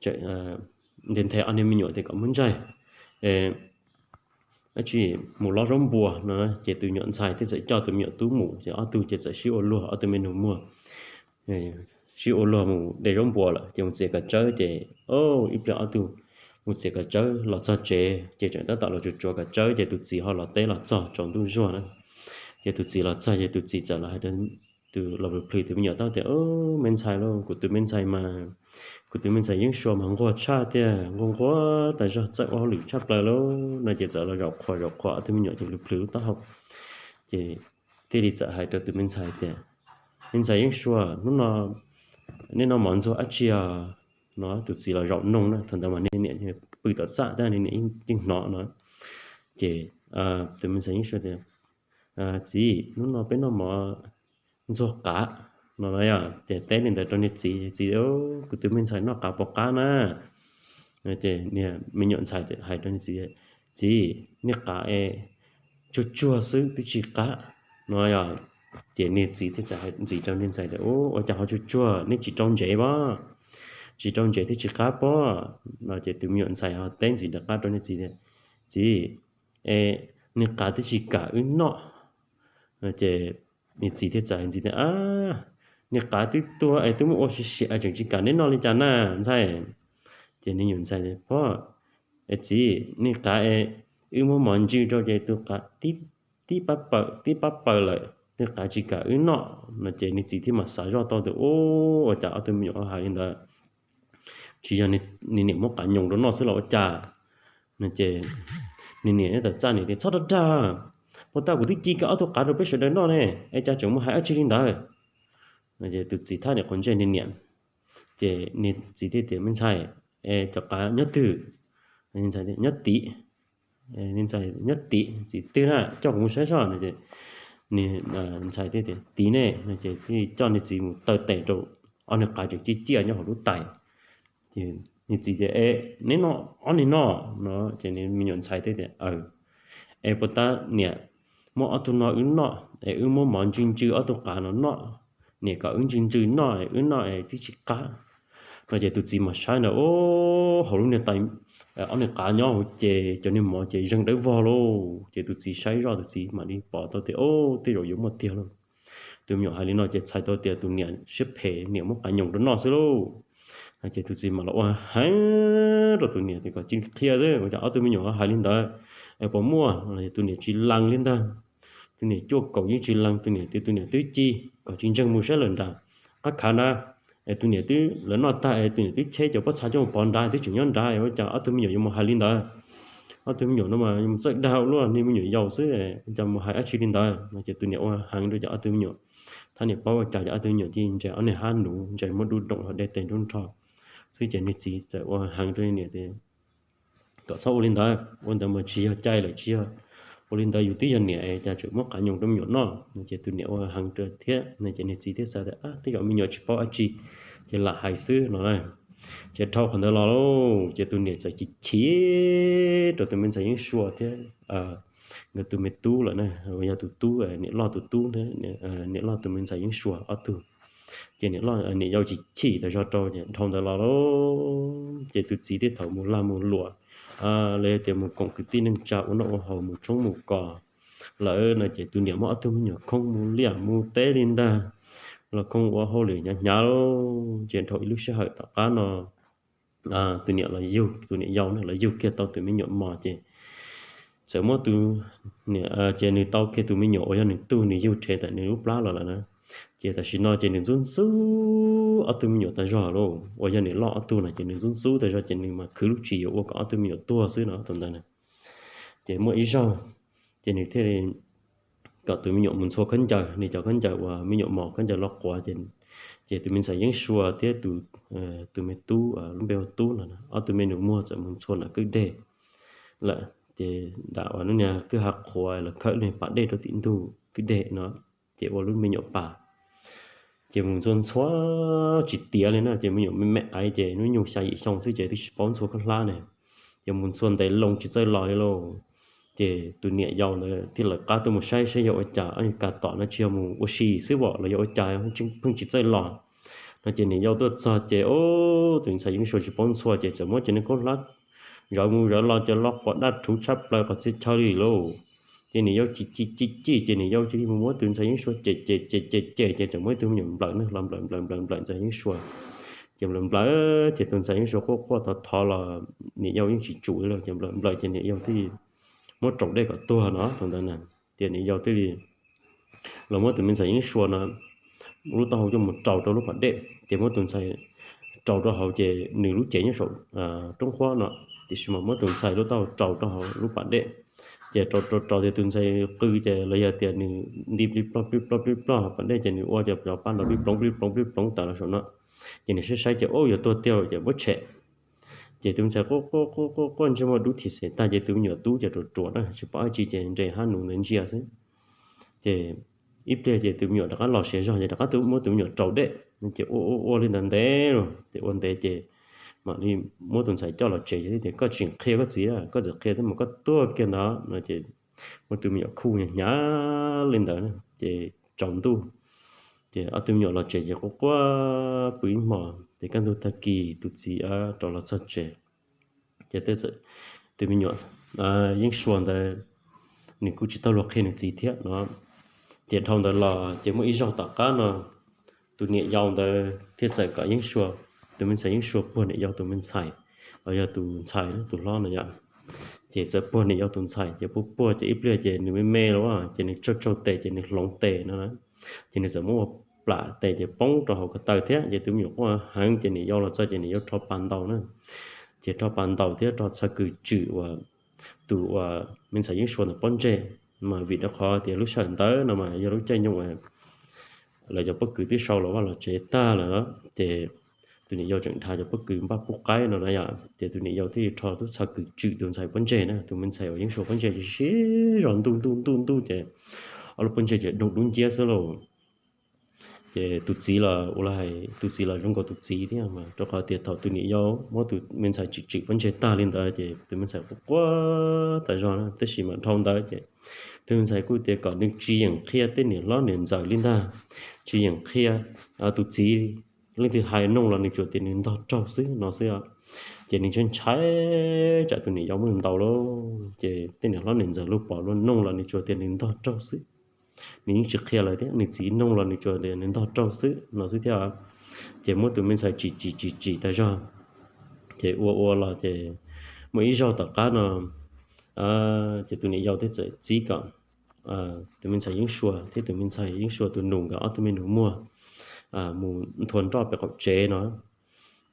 ces nthe nthe ob niag me nyuam tias kom muab ntsaig, dab tsi, mus lov zaub npua no. Ces tus me nyuam ntxhais thiaj txawm coj tus me nyuam tub mus ces ob tug ces txawm sib ua luag, ob tug me nus muag sib ua luag mus de zaub npua lawm ces mus txiav kav tsawb ces ib pliag ob tug mus txiav kav tsawb los txog tsev ces tseem tab tom los tsuav tsuav kav tsawb ces tus txiv ho los teb los txog tsaus ntuj zuag na. Ces tus txiv los txog ces tus txiv txawm los hais rau tus, los plhws plhws tus me nyuam tau tias, Me ntxhais lauj, kuv tus me ntxhais mas, kuv tus me ntxhais yeeb sua mas nquag tshaj tiag, nquag nquag tas zog, txawj ua hauj lwm tshaj plaws lauj no. Ces txawm los zaum qhuas zaum qhuas ob tug me nyuam ces plhws plhws lub taub hau. Ces thiaj li txawm hais rau tus me ntxhais tias, Me ntxhais Yeeb Sua, hnub no nej noj mov ntxuag dab tsi os? No tus txiv los zaum nug na, thaum ntawd mas niag niam pw tom txaj tab niag niam yeej hnov no. Ces tus me ntxhais Yeeb Sua tias, Txiv, hnub no peb noj mov ntxuag qav, no no yog ces teb li ntawd rau niag txiv. Txiv, Kuv tus me ntxhais noj qav puas qab na? Ces niag me nyuam ntxhais hais rau niag txiv, Txiv, niag qav es tsuag tsuag xwb twb tsis qab, no yog. Ces niag txiv thiaj txawm hais ntxiv rau niag ntxhais tias, Ua cas ho tsuag tsuag, nej tsis rau ntsev pob? Tsis rau ntsev thiaj tsis qab pob, no ces tus me nyuam ntxhais ho teb ntxiv rov qab rau niag txiv tias, Txiv, es niag qav twb tsis kam wb noj. Ces niag txiv thiaj txawm hais ntxiv tias, Niag qav twb tuag es twb muab ua sim sim es tseem tsis kam neb noj li cas na ntxhais? Ces niag me nyuam ntxhais tias, Pob, es txiv, niag qav es wb muab mov ntsw rau ces tus qav tib pab paws tib pab paws lawm, niag qav tsis kam wb noj. No ces niag txiv thiaj mam xav zoj tau tias, Ua cas ob tug me nyuam hais li ntawd? Tsis yog niag niam muab qav nyoos rau noj xwb los ua cas? No ces niag niam txawm txaj niam tias, Txhob rag dag, puas tas kuv twb ci kiag ob tug qav rau peb sawv daws noj ne, es cas tseem mus hais dab tsi li ntawd? No ces tus txiv thaj niam quav ntsej niag niam. Ces niag txiv thiaj tias, Me ntxhais, es cov qav nyob twg? Nyob tim. Nyob tim, txiv twg na, coj kuv mus saib soj. Niag ntxhais thiaj tias, Tim ne. No ces thiaj coj niag txiv mus taw tes rau ob niag qav tseem ciaj ciaj nyob hauv lub tais. Ces niag txiv tias, Es neb noj ob niag no? No ces niag me nyuam ntxhais thiaj tias, Es puas tas niam muab ob tug no wb noj, es wb muab mov ntsw ntsw ob tug qav no noj, niam kom wb ntsw ntsw noj, wb noj es twb tsis qab. No ces tus txiv mas saib ntawd, hauv lub niag tais ob niag qav nyob hauv ces cov niag mov ces zeeg dawb vog lauj. Ces tus txiv saib zoj tus txiv mam li pom tau tias, Tej zaum yuav muaj tiag lauj. Tus me nyuam hais li no ces txhais tau tias tus niam siab phem, niam muab qav nyoos rau noj xwb lauj. Ces tus txiv mam los ua heev rau tus niam tias kom cia qhia xwb, ua cas ob tug me nyuam hais li ntawd, es puas muaj? Tus niam tsis lees li ntag. Tus niam cuaj kaum yeej tsis lees, tus niam tias tus niam twb ci, kom tsis ntseeg mus saib lawm nram qab khav na, es tus niam twb, lawv noj tag es tus niam twb cheb cov pob txha coj mus pov nrad twb tseem nyob nrad, ua cas ob tug me nyuam yuav mus hais li ntawd? Ob tug me nyuam no mas mus txawj dag ua luaj, niag me nyuam yaus xwb, ua cas mus hais dab tsi li ntawd? No ces tus niam ua heev rau cov ob tug me nyuam, thaj niam paub ua cas ces ob tug me nyuam cia li ntsia ob niag hab nuv, ntsia muab dub doom hauv dej tes nrub nrho xwb. Ces niag txiv txawm ua heev rau niam tias, Kom txhob ua li ntawd, ua ntawd mas tsis yog cai lawm, tsis yog, ua li ntawd yus twb yog niam es cas tseem muab qav nyoos rau me nyuam noj? No ces tus niam ua heev rau thiab, no ces niag txiv thiaj xav tias, Tej zaum me nyuam tsis paub dab tsi, ces lam hais xwb no na. Ces dhau qhov ntawd los lauj, ces tus niam txawm chim chim rau tus me ntxhais Yeeb Sua thiab nkawd tus me tub lawm na, uas yog tus tub, niam loj tus tub, niam loj tus me ntxhais Yeeb Sua ob tug. Ces niam yau chim chim tas zog rau, ces dhau ntawd los lauj, ces tus txiv thiaj thaum mus lag mus luam, los yog tias mus koom kwv tij neej tsa ua noj ua haus, mus tshoob mus kos lawm no ces tus niam muab ob tug me nyuam khoob mus liaj mus teb li ntag, los khoob ua hauj lwm hnyav hnyav lauj. Ces dhau ib lub sij hawm tom qab no tus niam los yug, tus niam yau na los yug kiag tau tus me nyuam mos ces txawm muab tus, ces nws tau kiag tus me nyuam uas yog nws tug, nws yug rhe ntawm nws lub plab los lawm na. Ces tam sim no ces nws ntxub ntxub ob tug me nyuam tas zog lauj, uas yog nws loj ob tug no ces nws ntxub ntxub tas zog ces nws mas khwv lub tswv yim yuav ua kom ob tug me nyuam tuag xwb no thaum ntawd na. Ces muaj ib zaug ces nws thiaj li kom tus me nyuam mus ntxhua khaub ncaws, nws cov khaub ncaws uas me nyuam mos khaub ncaws los quav ces, ces tus me ntxhais Yeeb Sua thiab tus, tus me tub lub npe hu Tub no, ob tug me nus muag txawm mus ntxhua nram kwj deg lawm. Ces nram uas lub niag kwj ha qhuav los khawb lub niag pas dej rau tim ntug kwj deg no, ces ua lub me nyuam pas. Ces mus ntxhua ntxhua tsis tiav li na, ces me nyuam me me aiv ces hnub nyoog xya yim xyoo xwb ces twb tsis paub ntxhua khaub hlab ne. Ces mus ntxhua ntev loo tsis txawj los li lauj. Ces tus niam yau ntawd thiaj lawv qab tuaj mus saib saib yog ua cas, ob niag kas tom no tsis yog mus ua si xwb vom los yog ua cas pheej tsis txawj los no. Ces niam yau tuaj txog ces tus ntxhais Yeeb Sua tsis paub ntxhua ces txawm muab cov niag khaub hlab zawv mus zawv los ces los quav daj rhuv tshaj plaws qhov txhia chaw li lauj. Ces niam yau ci ci ci ci ces niam yau cia li mus muab tus ntxhais Yeeb Sua cem cem cem cem cem ces txawm muab ib tug me nyuam nplawm na los nplawm nplawm nplawm nplawm ntxhais Yeeb Sua. Ces nplawm nplawm ces tus ntxhais Yeeb Sua quaj quaj thov thov los niam yau yeej tsis tsum li lauj, ces nplawm nplawm ces niam yau thiaj li muab raus dej kom tuag no thaum ntawd na. Ces niam yau thiaj li los muab tus me ntxhais Yeeb Sua no lub taub hau coj mus raus rau lub pas dej ces muab tus ntxhais raus rau hauv ces nws lub cev nyob saum roob huab no, tiam sis mas muab tus ntxhais lub taub hau raus rau hauv lub pas dej. Ces rau rau rau tias tus ntxhais qw ces los yog tias nws nti plib plog plib plog plib plog pas dej ces nws ua ces cov pab nrov plib ploov plib ploov plib ploov tas los saum no. Ces nws saib saib ces ub yuav tuag tiag ces muab tshem. Ces tus ntxhais quaj quaj quaj quaj quaj ntsej muag dub thim xev tag ces tus me nyuam tub ces ruam ruam na tsis paub dab tsi ces nres hab nus ntawd ntsia xwb. Ces ib pliag ces tus me nyuam rov qab los siav zog ces rov qab muab tus me nyuam rau dej no ces ua ua ua li ntawd ntev los ces ua ntev ces mam li muab tus ntxhais coj los tsev ces tias koj tsis qhia koj txiv, koj txawm qhia thiab mas koj tuag kiag ntawd no ces muab tus me nyuam khuj hnyav hnyav li ntawd ces tsaus ntuj. Ces ob tug me nyuam los tsev ces quaj quaj pw ib hmos ces kaj ntug tag kis tus txiv rov los txog tsev. Ces tej txawm tus me nyuam Yeeb Sua ntawd nws kuj tsis tau luag qhia nws txiv thiab no. Ces dhau ntawd los ces muaj ib zaug tom qab no tus niam yau ntawd thiaj txawm kom Yeeb Sua, tus me ntxhais Yeeb Sua puag niam yau tus me ntxhais, los yog tus ntxhais tus hlob no yom. Ces txawm puag niam yau tus ntxhais ces puag puag ces ib pliag ces nws me me los ces nws tsaug tsaug tes ces nws hloov tes no na. Ces nws txawm muab ua plam tes ces poob rau hauv ko taw thiab ces tus me nyuam quaj heev ces niam yau los txog ces niam yau rho pas ntaus na. Ces rho pas ntaus thiab rho txhaj kws tswm uas tus uas me ntxhais Yeeb Sua ntawd pob ntseg. Mas vim rau qhov tias lub sij hawm ntawd no mas yog lub caij nyoog uas lawv cov pob kws twb sau los vaj los tsev tag lawm ces tus niam yau tseem dhas cov pob kws npaj pub qaib no na yom, ces tus niam yau thiaj rho lub txhaj kws tswm tus ntxhais pob ntseg na, tus me ntxhais uas Yeeb Sua pob ntseg ces siv zog ntuj ntuj ntuj ntuj ces ob lub pob ntseg ces doog dub nciab xwb lauj. Ces tus txiv los ua li hais tus txiv los zoo nkaus tus txiv thiab mas rau qhov tias thaum tus niam yau muab tus me ntxhais tswm tswm pob ntseg tag li ntawd ces tus me ntxhais quaj quaj tas zog na, tab sis mas dhau ntawd ces tus me ntxhais kuj tias kom nws tsis yeem qhia tej niam hlob niam ntxawm li ntag, tsis yeem qhia tus txiv, leej twg hais noog los nws tsuas tias nws ntog raug xwb no xwb. Ces nws ntshai ntshai tsam tus niam yau muab nws ntaus lauj, ces tej niam hlob niam ntxawm luag pom luag noog los nws tsuas tias nws ntog raug xwb. Nws yeej tsis qhia lawv thiab, nws txiv noog los nws tsuas tias nws ntog raug xwb no xwb thiab. Ces muab tus me ntxhais tsim tsim tsim tsim tas zog, ces ua ua los ces muaj ib zaug tom qab no ces tus niam yau thiaj txawm txib kom tus me ntxhais Yeeb Sua thiab tus me ntxhais Yeeb Sua tus nus nkawd ob tug me nus muag mus nthua nroj pem qaum tsev no.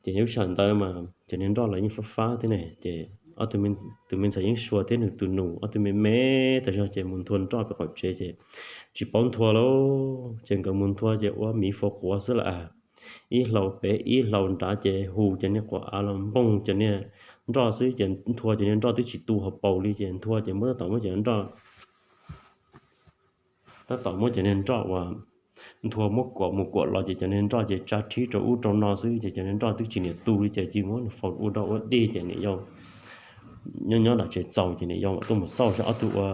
Ces lub sij hawm ntawd mas cov niag nroj los yeej fab fab thiab ne, ces tus me ntxhais Yeeb Sua thiab nws tus nus ob tug me me tas zog ces mus nthua nroj pem qaum tsev ces tsis paub nthua lauj, ces nkawd mus nthua ces ua miv faus quav xwb lawm. Ib hlau pem ib hlau nrad ces hu cov niag quav av los npoog cov niag nroj xwb ces nthua cov niag nroj twb tsis tu hauv paus li ces nthua ces muab tab tom muab cov nroj tab tom muab cov niag nroj uas nthua muab kuam mus kuam los ces cov niag nroj ces tsa rhib rau ub rau no xwb ces cov niag nroj twb tsis niam tu li ces cia muab faus ua dog ua dig ces niam yau nyob nyob nram tsev txaus ces niam yau mam tuaj mus xauj saib ob tug ua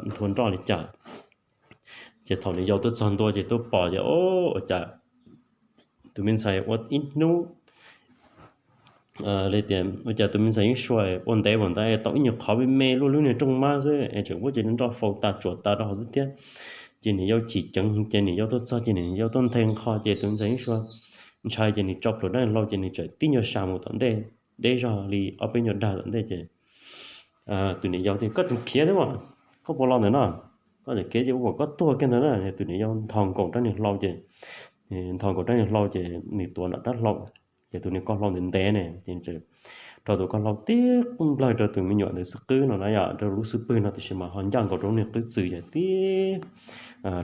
nthua nroj li cas. Ces thaum niam yau tuaj txog ntua ces tuaj pom ces ua cas tus me ntxhais ua ib hnub li tias ua cas tus me ntxhais Yeeb Sua ua ntev npaum ntawd tau ib nyuag qhov me me luaj lub niag rooj mab xwb es tseem muab cov niag nroj faus tas tsuam tas rau hauv xwb thiab. Ces niam yau chim ceev ces niam yau tuaj txog ces niam yau tuaj nthe nqho ces tus me ntxhais Yeeb Sua ntshai ces nws tso plhuav dab hlau ces nws txawm tib nyuag sas mus tom ntej deb zog li ob peb nyuag dag tom ntej ces tus niam yau tias koj tseem khiav thiab mas, koj puas los ntawm no, koj tseem khiav ces ua kom koj tuag kiag ntawd na. Tus niam yau ntho nkaus rab niag hlau ces, ntho nkaus rab niag hlau ces nws tuav nram rab hlau, ces tus niag ko hlau ntev ntev ne ces rau tus ko hlau tib nplawg rau tus me nyuam ntawd xub qwb no na yom, rau lub xub pwg no tiam sis mas ho ncaj nkaus rau lub niag qwb txwm ces tib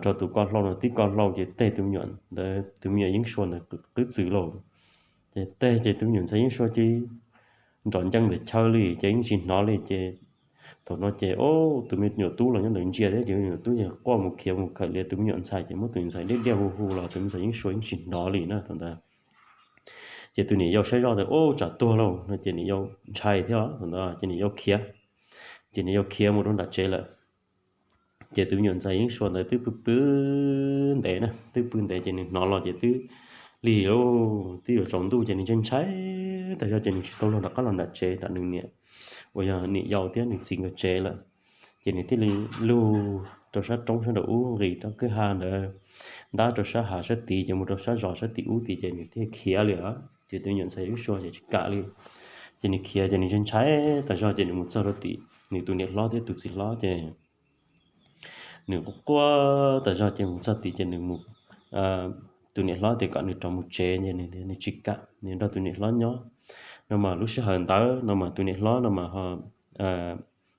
rau tus ko hlau no tib ko hlau ces teg tus me nyuam ntawd, tus me nyuam Yeeb Sua ntawd qwb txwm lauj. Ces teg ces tus me nyuam ntxhais Yeeb Sua cia nrov ncees ntawm chaw li ces yeej tsis hnov li ces thaum no ces ub tus me nyuam tub los nyob ntawd ntsia thiab ces tus me nyuam tub ces quaj mus khiav mus khawm li tus me nyuam ntxhais ces muab tus me nyuam ntxhais diaj diaj hu hu los tus me ntxhais Yeeb Sua yeej tsis hnov li na thaum ntawd. Ces tus niam yau saib zoj tias ub tsam tuag lauj no ces niam yau ntshai thiab thaum ntawd ces niam yau khiav. Ces niam yau khiav mus rau nram tsev lawm. Ces tus me nyuam ntxhais Yeeb Sua ntawd twb pw pw ntev na, twb pw ntev ces nws hnov los ces twb lig lauj, twb yuav tsaus ntuj ces nws ntshai ntshai tas zog ces nws tsis tau luag rov qab los nram tsev nram nws niam uas yog niam yau thiab nws txiv nkawd tsev lawm. Ces nws thiaj li lug rau sab roob sab nraum ub nqis rau kwj ha ntawd, ntab rau sab hav sab tid ces mus rau sab zos sab tim ub tid ces nws thiaj khiav li os. Ces tus me nyuam ntxhais Yeeb Sua ces tsis kam li. Ces nws khiav ces nws ntshai ntshai tas zog ces nws mus txog rau tim nws tus niam hlob thiab tus txiv hlob ces nws quaj quaj tas zog ces mus txog tid ces nws mus, tus niam hlob tias kom nws rov mus tsev ces nws tsis kam, nws nrog tus niam hlob nyob. No mas lub sij hawm ntawd no mas tus niam hlob no mas ho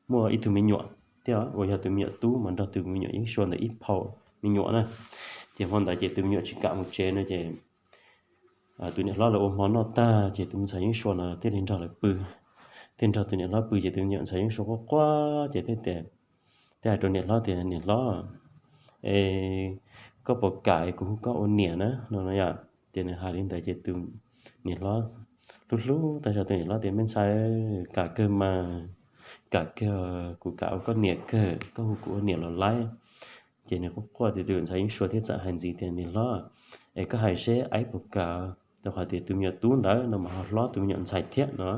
muaj ib tug me nyuam, thiab uas yog tus me nyuam tub mas nrog tus me nyuam yeeb sua ntawd ib phaum me nyuam na. Ces hmo ntawd ces tus me nyuam tsis kam mus tsev no ces tus niam hlob lawv ua hmo noj tag ces tus me ntxhais yeeb sua no thiaj li nrog lawv pw, thiaj nrog tus niam hlob pw ces tus me nyuam ntxhais yeeb sua quaj quaj ces thiaj tias, thiaj hais rau niam hlob tias, Niam hlob, es koj puas kam kuv hu koj ua niam na? No no yom. Ces nws hais li ntawd ces tus niam hlob hlub hlub tag zog tus niam hlob tias, Me ntxhais, kam kawg mas, kam kawg, kuv kam ua koj niam kawg, koj hu kuv ua niam los laib. Ces nws quaj quaj tias tus ntxhais yeeb sua thiaj txawm hais ntxiv tias, Niam hlob, es koj hais seb aib puas kam? Rau qhov tias tus me nyuam tub ntawd no mas ho hlob tus me nyuam ntxhais thiab no.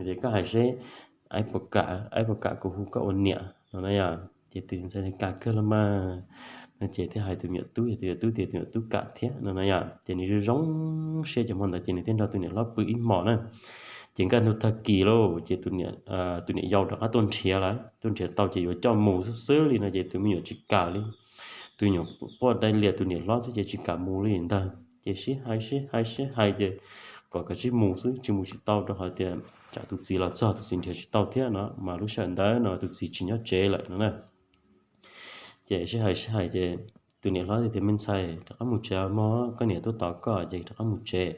Ces koj hais seb aib puas kam, aib puas kam kuv hu koj ua niam no na yom. Ces tus ntxhais tias, Kam kawg los mas. No ces thiaj hais tus me nyuam tub, tus me nyuam tub tias tus me nyuam tub kam thiab no na yom. Ces nws zoo zoo siab ces hmo ntawd ces nws thiaj nrog tus niam hlob pw ib hmos na. Ces nkaj ntug tag kis lauj ces tus niam yau rov qab tuaj nrhiav lawm, tuaj nrhiav tau ces yuav coj mus xwb xwb li no ces tus me nyuam tsis kam li. Tus me nyuam quaj dai lias tus niam hlob xwb ces tsis kam mus li ntag. Ces sib hais sib hais sib hais ces kom kav tsij mus xwb, tsis mus tsis tau rau qhov tias tsam tus txiv los txog tus txiv nrhiav tsis tau thiab no mas lub sij hawm ntawd no tus txiv tsis nyob tsev lawm no na. Ces sib hais sib hais ces tus niam hlob tias, Me ntxhais, rov qab mus tsev mog, koj niam tuaj tos koj ces rov qab mus tsev.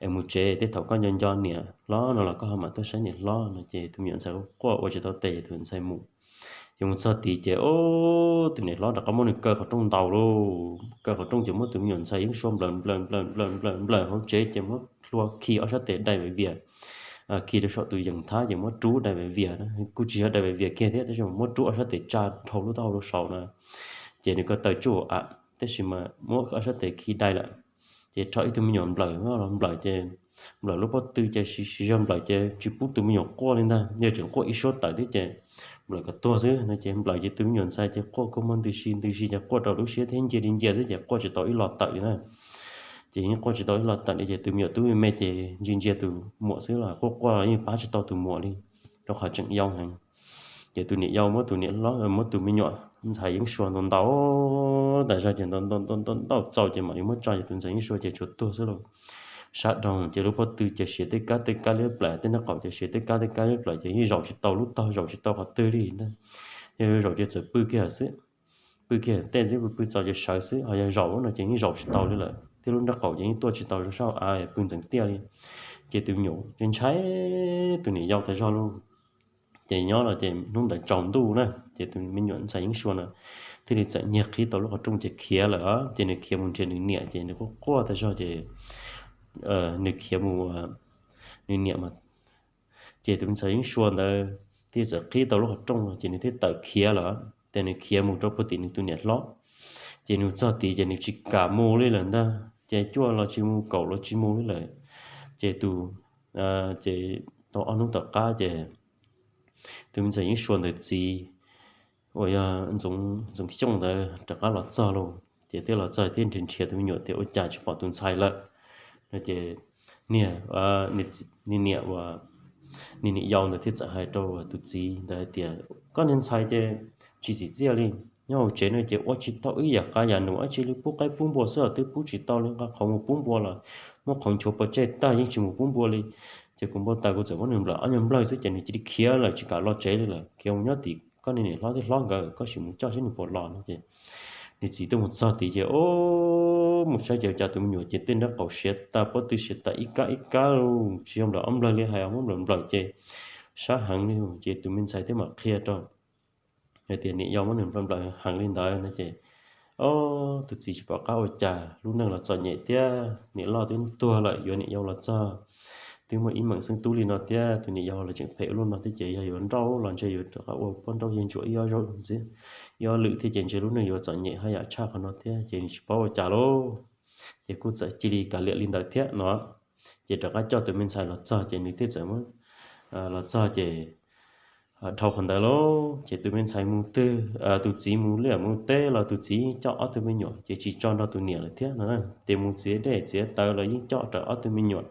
Es mus tsev tej thaum koj nco nco niam hlob no los koj ho mam tuaj saib niam hlob no ces tus me nyuam ntxhais quaj ua tsis tau tes ces tus ntxhais mus. Ces mus txog tid ces tus niam hlob rov qab muab nws kaw qhov rooj ntaus lauj, kaw qhov rooj ces muab tus me nyuam ntxhais yeeb sua nplawm nplawm nplawm nplawm nplawm nplawm hauv tsev ces muab hlua khi ob sab tes dai vias vias, khi rau saum tus yees thab ces muab rub dai vias vias, kuj tsis yog dai vias vias kiag thiab tab sis muab rub ob sab tes tsa dhau lub taub hau rau saud na. Ces nws ko taw tsuj a, tab sis mas muab ob sab tes khi dai lawm. Ces rho ib tug me nyuam nplawm los nplawm ces nplawm lub pob tw ces siv siv zog nplawm ces tsis pub tus me nyuam quaj li ntag, yog tseem quaj ib suab tawm thiab ces nplawm kom tuag xwb no ces nplawm ces tus me nyuam ntxhais ces quaj kua muag ntws si ntws si ces quaj rau lub siab thiab ncia li ncia thiab ces quaj tsis tau ib lo tawm li na. Ces yeej quaj tsis tau ib lo tawm li ces tus me nyuam tub me me ces ntsia ntsia tus muam xwb los quaj quaj los yeej pab tsis tau tus muam li, rau qhov tseem yau heev. Ces tus niam yau muab tus niam hlob muab tus me nyuam ntxhais yeeb sua ntaus ntaus tas zog ces ntaus ntaus ntaus ntaus txaus ces mam li muab tso ces tus ntxhais yeeb sua ces tsuas tuag xwb lauj. Sab dhau ces lub pob tw ces siav tej kab tej kab liab plam, tej nraub qaum ces siav tej kab tej kab liab plam ces yeej zaum tsis tau lub tog, zaum tsis tau qhov twg li ntag. Yog zaum ces txawm pw kiag xwb, pw kiag tej xwb, pw pw txaus ces sawv xwb, ho yog zaum no ces yeej zaum tsis tau li lawm thiab lub nraub qaum ces yeej tuaj tsis tau rau sab av, pw ntxeev tiaj li. Ces tus me nyuam ntshai tus niam yau tas zog lauj. Ces nyob los ces hnub ntawd tsaus ntuj na ces tus me nyuam ntxhais yeeb sua na thiaj li txawm nyiag qhib tau lub qhov rooj ces khiav lawm, ces nws khiav mus nrhiav nws niam ces nws quaj quaj tas zog ces nws khiav mus, nws niam mas, ces tus me ntxhais yeeb sua ntawd thiaj txawm qhib tau lub qhov rooj ces nws thiaj tawm khiav lawm, ces nws khiav mus rau puag tim nws tus niam hlob. Ces nws txog tid ces nws tsis kam mus li lawm ntag, ces cuaj los tsis mus, kaum los tsis mus li lawm. Ces tus, ces tau ob hnub tom qab ces tus me ntxhais yeeb sua ntawd txiv uas yog Ntxoov Xyooj ntawd rov qab los txog lauj, ces thiaj los txog thiaj nrhiav nrhiav tus me nyuam tias ua cas tsis pom tus ntxhais lawm no ces niag, niag niam uas, niag niam yau ntawd thiaj txawm hais rau tus txiv ntawd hais tias, Koj niag ntxhais ces tsis txim txiaj li, nyob hauv tsev no ces ua tsis tau ib yam qab yam num dab tsi li, pub qaib pub npua xwb los twb pub tsis tau li, nqa qhov mus pub npua los muab qhov nchuav pov tseg tag yeej tsis mus pub npua li. Ces kuv npau taws kuv txawm muab nws nplawm ob nyuag nplawg xwb ces nws cia li khiav lawm tsis kam los tsev li lawm, khiav mus nyob tim koj niag niam hlob thiab hlob nkawd, koj sim mus coj seb nws puas los no ces nws txiv tuaj mus txog tid ces o, mus saib ces cas tus me nyuam ces tej nraub qaum siav tas, pob tw siav tas ib kab ib kab, tsis yog nplawm ob nplawg li, hais muab nplawm nplawm ces sab heev li. Ces tus me ntxhais thiaj mam qhia rau hais tias niam yau muab nws nplawm nplawm heev li ntawd no ces o, tus txiv tsis pom qab ua cas, lub neej los txom nyem thiab, niam loj twb tuag lawm, yuav niam yau los txog twb muaj ib meem xeeb tub li no thiab, tus niam yau los tseem phem ua luaj no thiab ces yog yuav nrauj los ntshe yuav rov qab ua poj nrauj yawg ntsuam ib ob zaug ntxiv, ib ob lwm thiab ces ntshe lub neej yuav txom nyem haj yam tshaj qhov no thiab ces nws tsis paub ua cas lauj. Ces kuj txawm cia li kav liam li ntawd thiab no. Ces rov qab coj tus me ntxhais los txog ces nws thiaj txawm muab, los txog ces dhau qhov ntawd lauj, ces tus me ntxhais mus twg, tus txiv mus liaj mus teb los tus txiv yeej coj ob tug me nyuam ces tsis tso nrog tus niam lawm thiab no. Ces mus txiav dej txiav taws los yeej coj rawv ob tug me nyuam.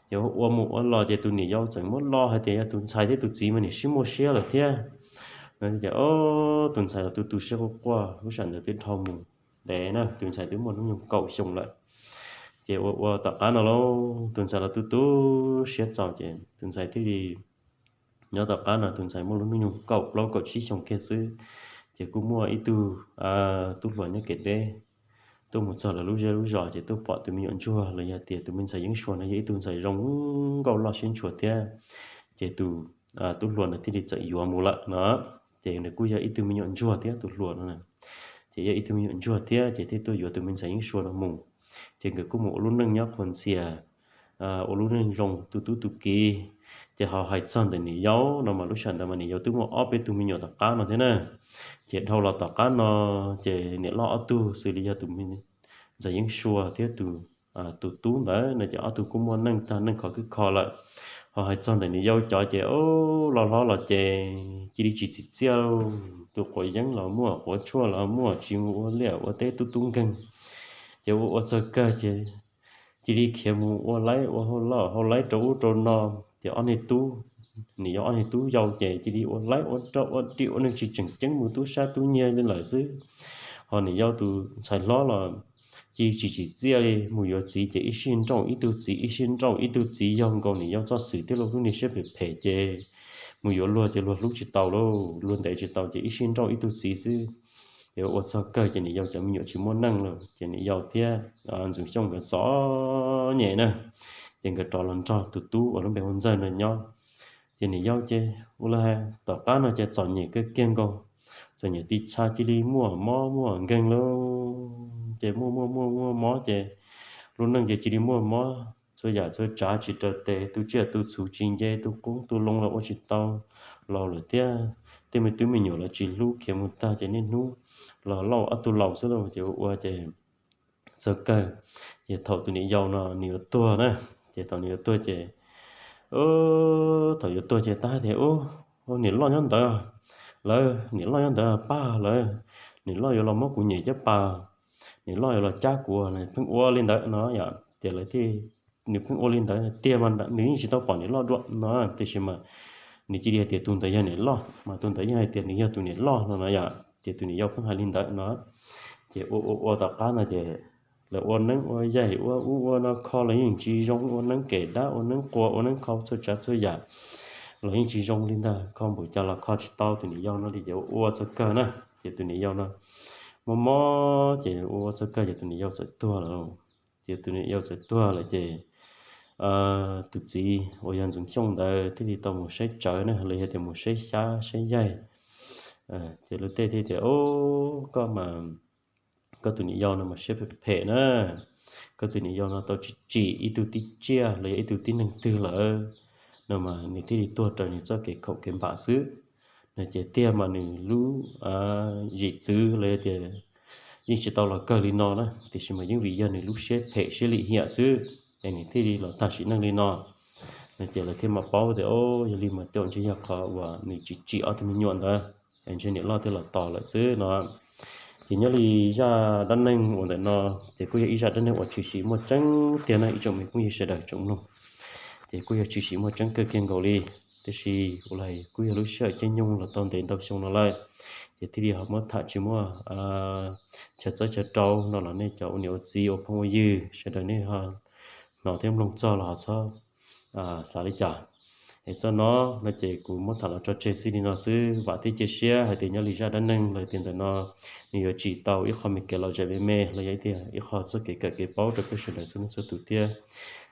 Ces ua mus ua los ces tus niam yau txawm muab lo hais tias yog tus ntxhais thiab tus txiv mas niam sib muaj siab lawm thiab no. Ces o, tus ntxhais los tu tu siab quaj quaj, lub sij hawm ntawd twb dhau mus ntev na, tus ntxhais twb muaj hnub nyoog kaum xyoo lawm. Ces ua ua tom qab no lauj, tus ntxhais los tu tu siab txaus ces tus ntxhais thiaj li Nyob tom qab no tus ntxhais muaj lub hnub nyoog kaum plaub kaum tsib xyoo kiag xwb, ces kuj muaj ib tug tub hluas nyob kev deb tuaj mus txog lawv lub zej lub zos ces tuaj pom tus me nyuam ntsuag los yog tias tus me ntxhais Yeeb Suas no yog ib tug ntxhais zoo nkauj loj siab ntshua thiab, ces tus tub hluas no thiaj li txawm yuav mus lawm no. Ces nws kuj yog ib tug me nyuam ntsuag thiab tus hluas no, ces yog ib tug me nyuam ntsuag thiab ces thiaj tuaj yuav tus me ntxhais Yeeb Suas no mus. Ces nkawd kuj mus ua lub neej nyob qhuas ntxias, ua lub neej zoo tu tub tu kiv. Ces ho hais txog ntawm niam yau no mas lub sij hawm ntawd mas niam yau twb muaj ob peb tug me nyuam tom qab no thiab na. Ces dhau los tom qab no, ces niam loj ob tug xws li yog tus ntxhais Yeeb Suas thiab tus tus tub ntawd no ces ob tug kuj muaj neej tag neej khov kwb kho lawm. Ho hais txog ntawm niam yau cov ces o, los hlob los ces cia li tsis txim txiaj, tus quav yeeb los muaj, quav tshuaj los muaj, tsis mus ua liaj ua teb tub tub nkeeg. Ces ua ua txog kawg ces cia li khiav mus ua laib ua hauj lwm hauj laib rau ub rau no. Ces ob niag tub, niam yau ob niag tub yau ces cia li ua laib ua roj ua ris ua neeg tsis tseem ceeb mus tub sab tub nyiag li lawm xwb. Ho niam yau tus ntxhais hlob los cia li tsis tsim txiaj li, mus yuav txiv ces ib sij nrauj ib tug txiv, ib sij nrauj ib tug txiv, yog nkaus niam yau txoj xwm thiab luag lub niag siab phem phem ces mus yuav luag ces luag hlub tsis tau lauj, luag ntev tsis tau ces ib sij nrauj ib tug txiv xwb. Ces ua txog kawg ces niam yau cov me nyuam tsis muaj neej lawm ces niam yau thiab Ntxoov Xyooj nkawd txom nyem na. Ces nkawd rov los nrog tus tub uas lub npe hu Ntxawg no nyob. Ces niam yau ces ua li hais tom qab no ces txom nyem kawg kiag nkaus, txom nyem tiv txha cia li muaj mob muaj nkeeg lauj. Ces muaj muaj muaj muaj mob ces lub neej ces cia li muaj mob txhua yam txhua tsav tsis raws tes, tu tsiaj tu txhuv tsis nce, tu qoob tu loo los ua tsis tau, laus lawm thiab tej me tub me nyuam los tsis hlub, khiav mus tag ces niaj hnub los lauj ob tug laus xwb lauj. Ces ua ua ces txog kawg ces thaum tus niam yau no nws yuav tuag na, ces thaum nws yuav tuag ces thaum yuav tuag ces tab tias, Ub, niam loj nyob ntawd lawm, niam loj nyob ntawd pab lawm, niam loj yuav los muab kuv nyem caj pas, niam loj yuav los cab kuv, pheej ua li ntawd no yom. Ces lawv thiaj, nws pheej ua li ntawd tiag mas nws yeej tsis tau pom niam loj dua no, tiam sis mas nws cia li hais tias tus ntawd yog niam loj, mas tus ntawd yeej hais tias nws yog tus niam loj no no yom. Ces tus niam yau pheej hais li ntawd no. Ces ua ua ua tom qab no ces lawv ua neeb ua yaig ua ub ua no kho los yeej tsis zoo, ua neeb kem dab ua neeb quas ua neeb kho txhua tsav txhua yam los yeej tsis zoo li ntag, kho npaum cas los kho tsis tau tus niam yau no li. Ces ua ua txog kawg na, ces tus niam yau no mob mob ces ua ua txog kawg ces tus niam yau txawm tuag lawm. Ces tus niam yau txawm tuag lawm ces tus txiv uas yog Ntxoov Xyooj ntawd thiaj li tau mus saib tsawv na, los yog tias mus saib xyab saib yaig. Ces luag tej thiaj tias, Ub, koj mas, koj tus niam yau no mas siab phem phem na, koj tus niam yau no tau tsim tsim ib tug tib tsiaj los yog ib tug tib neeg twg lawm no mas nws thiaj li tuag raws nws txoj kev khaum kev npam xwb. No ces tiag mas nws lub zim txwv los yog tias yeej tsis tau los kawg li no na, tiam sis mas yeej vim yog nws lub siab phem siab lim hiam xwb es nws thiaj li los tag sim neej li no. No ces lawv thiaj mam paub tias, O, yog li mas tej zaum ntshe yog qhov uas nws tsis tsim ob tug me nyuam ntawd es ntshe niam loj thiaj los tos lawm xwb no. Ces nyob li zaj dab neeg uas ntawm no ces kuj yog ib zaj dab neeg uas tshwm sim muaj tseeb tiag na ib tsoom me phooj ywg sawv daws tsoom mloog. Ces kuj yog tshwm sim muaj tseeb kawg kiag nkaus li. Tiam sis ua li kuj yog lub sij hawm caij nyoog los tau ntev ntau xyoo no lawm, ces thiaj li ho muab tham tsis muaj chaw txawb chaw rau no los nej cov ua niam ua txiv ua phooj ua ywg sawv daws nej ho hnov thiab mloog txog los ho txhob xav li cas. Es txoj no no ces kuv muab tham los tso tseg xwb li no xwb, vam thiab cia siab hais tias nyob li zaj dab neeg los tias ntawm no nws yuav tsim tau ib qho me kev lom zem me me los yog ib tiag ib qho txoj kev kawm kev paub rau peb sawv daws txhua leej txhua tus thiab.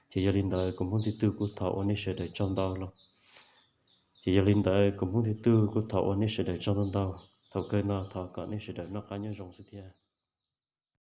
Ces yog li ntawd kuv Hmoob Thib Tug kuj thov ua nej sawv daws tsaug ntau los ces yog li ntawd kuv Hmoob Thib Tug kuj thov ua nej sawv daws tsaug ntau ntau. Thaum kawg no thov kom nej sawv daws noj qab nyob zoo xwb thiab.